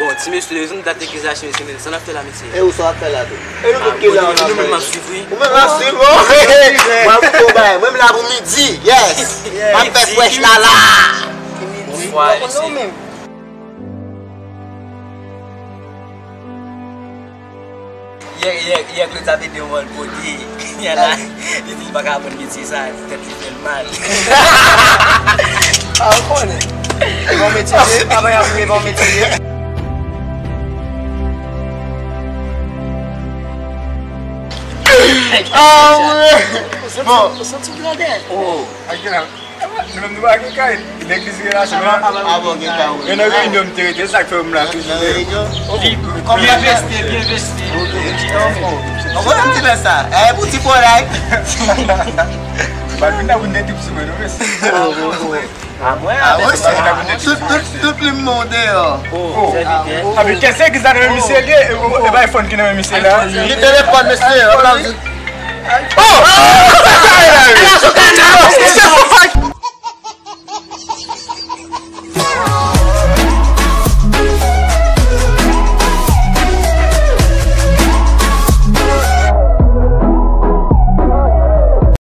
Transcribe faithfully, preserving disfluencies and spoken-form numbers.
Bon, ti mesye, rezon dat legliz la chanje semèn, sa n ap fè la, mesye? E ou sa w ap fè la tou? E nou tout ki la, nou menm m ap swiv, wi. Ou menm m ap swiv, bon. Mwen pou bagay, mwen m la pou midi, yes. M ap fè fresh la la. Bonswa, mesye. Yè, yè, yè, Claude t ap ede mwen pote. Yè la, li di li pa ka aprann metye sa, tèt li fè l mal. A, ou konnen. Bon metye, papa y ap rive bon metye. Ah, wi. Bon. Ou santi grandè? Oh. Nou menm nou pa gen kay, legliz relasyon la. Ah bon, gen kay, wi. Men nan reyinyon m te rete, sa k fè m la toujou. Nan reyinyon? Byen veste, byen veste. Ok. Mwen konn ti lè sa. Eh, pou ti pwolay. Ba vin la pou n de twoup sou mwen, non, mesye. Ah, mwen, ah, wi, tout, tout, tout plim mwen deyò. Oh, sèvitè. Api kè se ki sa nan men misye li, e, e, e pa iPhone ki nan men misye la. Li telefòn, mesye, wè pa di. Oh!